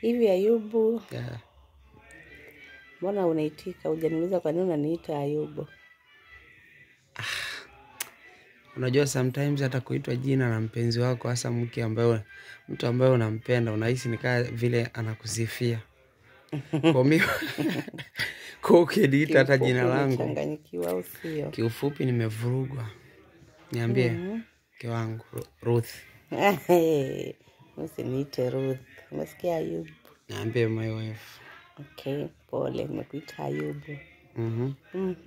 Hivi Ayubu, Yeah. mbona unaitika? Hujaniuliza kwa nini unaniita Ayubu? Unajua sometimes hata kuitwa jina na mpenzi wako, hasa mke ambaye, mtu ambaye unampenda, unahisi ni kama vile anakusifia. Kwa mimi kwa ukiniita hata jina Kiufupi langu, umechanganyikiwa au sio? Kiufupi nimevurugwa. Niambie mke wangu Ruth. Usiniite Ruth. Umesikia Ayubu? Niambie my wife. Okay, pole, nimekuita Ayubu.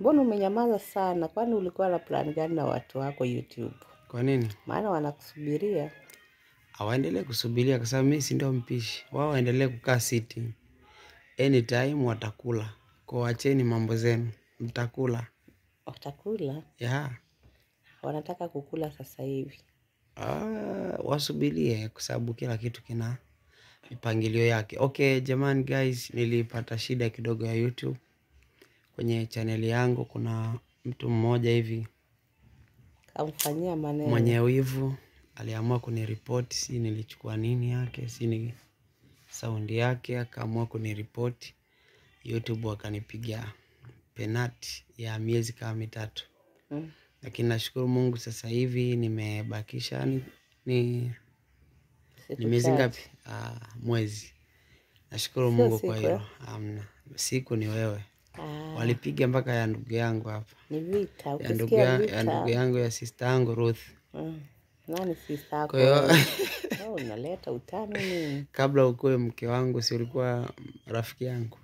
Mbona umenyamaza sana? Kwani ulikuwa na plan gani na watu wako YouTube? Kwa nini? Maana wanakusubiria. Hawaendelee kusubiria kwa sababu mimi si ndio mpishi. Wao waendelee kukaa sitting. Anytime watakula. Kwa wacheni mambo zenu, mtakula. Watakula? Yeah. Wanataka kukula sasa hivi. Wasubirie kwa sababu kila kitu kina mipangilio yake. Okay, jamani guys, nilipata shida kidogo ya YouTube. Kwenye channel yangu kuna mtu mmoja hivi kamfanyia maneno. Mwenye wivu aliamua kuniripoti, si nilichukua nini yake, si ni sound yake, akaamua kuniripoti. YouTube wakanipiga penalty ya miezi kama 3. Lakini nashukuru Mungu sasa hivi nimebakisha Siku ni miezi chache. ngapi? Mwezi. Nashukuru Sio Mungu kwa siku, hilo. eh? Hamna. Siku ni wewe. Walipiga mpaka ya ndugu yangu hapa. Ni vita, Ya ukisikia vita. ndugu yangu, ya sister yangu Ruth. Nani sister yako? Kwa hiyo wewe? Oh, unaleta utani nini? Kabla ukuwe mke wangu si ulikuwa rafiki yangu?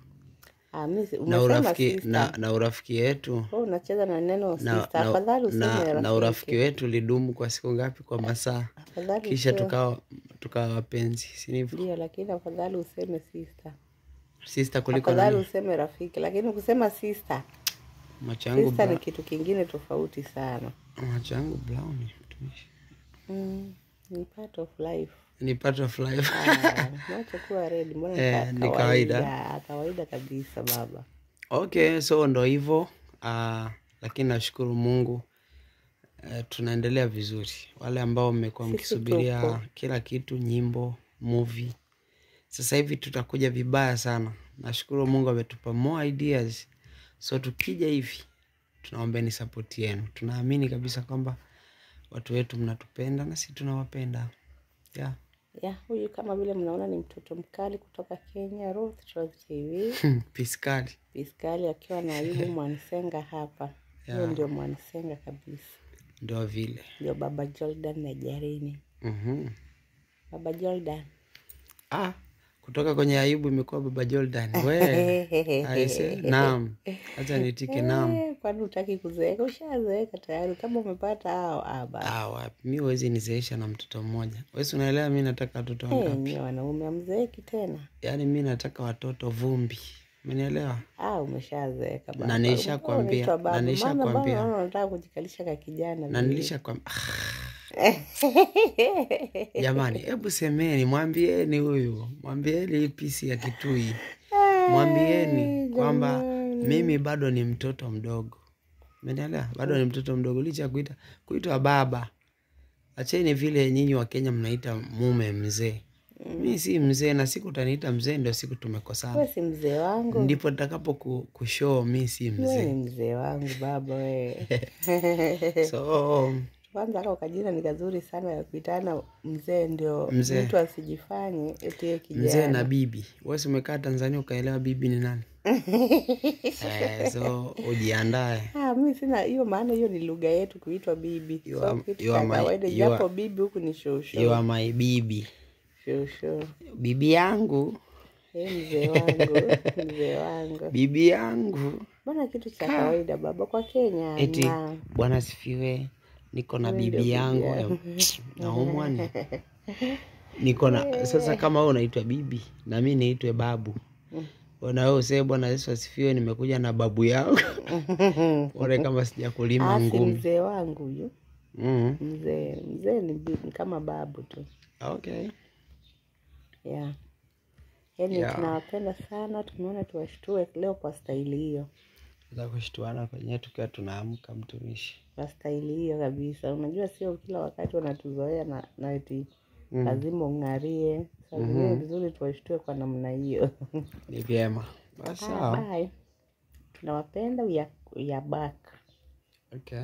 Mimi si, Na umesema sister. na urafiki yetu. Wewe unacheza na neno sister. Afadhali useme rafiki. Na urafiki wetu ulidumu kwa siku ngapi? Kwa masaa. Afadhali Kisha useme. tukawa wapenzi, si ndivyo? Ndio, lakini afadhali useme sister. Sister kuliko Afadhali nani? useme rafiki, lakini ukisema sister, Macho yangu sister ni kitu kingine tofauti sana. Macho yangu brown, mtumishi. Ni part of life. Ni part of life. Macho kuwa red, mbona Ni kawaida. kawaida kabisa baba. Okay, so ndo hivyo. Lakini nashukuru Mungu. Tunaendelea vizuri. Wale ambao mmekuwa Sisi mkisubiria tupo. kila kitu, nyimbo, movie. Sasa hivi tutakuja vibaya sana. Nashukuru Mungu ametupa more ideas. So tukija hivi tunaombeni support yenu. Tunaamini kabisa kwamba watu wetu mnatupenda na sisi tunawapenda. Yeah. Yeah, huyu kama vile mnaona ni mtoto mkali kutoka Kenya, Ruth Trust TV. Piskali. Piskali akiwa na Ayubu Mwansenga hapa. Huyo ndio Mwansenga kabisa. Ndio vile. Ndio Baba Jordan na Jarini. Baba Jordan. Kutoka kwenye Ayubu imekuwa Baba Jordan. We. Aise, naam. Acha niitike naam. Kwani hutaki kuzeeka? Ushazeeka tayari kama umepata hao, basi. Wapi? Mimi huwezi nizeesha na mtoto mmoja. Wewe si unaelewa mimi nataka watoto wangapi? Mimi wanaume hamzeeki tena. Yaani mimi nataka watoto vumbi. Umenielewa? Umeshazeeka baba. Na nilishakwambia, Unaitwa baba. na nilishakwambia. Maana baba naona unataka kujikalisha ka kijana Na vile. nilishakwambia. Jamani, hebu semeni, mwambieni huyu, mwambieni hii pisi ya Kitui. Mwambieni kwamba Jamani. mimi bado ni mtoto mdogo. Umenielewa? Bado ni mtoto mdogo licha ya kuitwa baba. Acheni vile nyinyi wa Kenya mnaita mume mzee. Mimi si mzee na siku utaniita mzee ndio siku tumekosana. Wewe si mzee wangu. Ndipo nitakapo kushow mimi si Wewe mzee. ni mzee wangu baba wewe. So kwanza hako kajina ni kazuri sana ya kuitana mzee, ndio Mzee. mtu asijifanye eti yeye kijana. Mzee na bibi. Wewe si umekaa Tanzania ukaelewa bibi ni nani? So ujiandae. Mimi sina hiyo, maana hiyo ni lugha yetu kuitwa bibi. You So kitu cha kawaida, japo bibi huku ni shosho. Are my bibi. Shosho. Bibi yangu. Mzee wangu, mzee wangu. Bibi yangu. Mbona kitu cha kawaida baba kwa Kenya? Eti na Bwana sifiwe. Niko na Wewe bibi ndio bibi yangu. yangu. Naumwa ni. Niko na sasa kama wewe unaitwa bibi na mimi niitwe babu. Bwana wewe useme Bwana Yesu asifiwe nimekuja na babu yangu. Pole kama sijakulima Si ngumi. mzee wangu huyu. Mzee ni kama babu tu. Yeah. Tunawapenda sana, tumeona tuwashtue leo kwa staili hiyo. Za kushtuana kwenye tukiwa tunaamka mtumishi. Kwa staili hiyo kabisa. Unajua sio kila wakati wanatuzoea na eti lazima ung'arie. Saa zingine vizuri tuwashtue kwa namna hiyo. Ni vyema. Basi Ah, sawa. bye. Tunawapenda, we are back. Okay.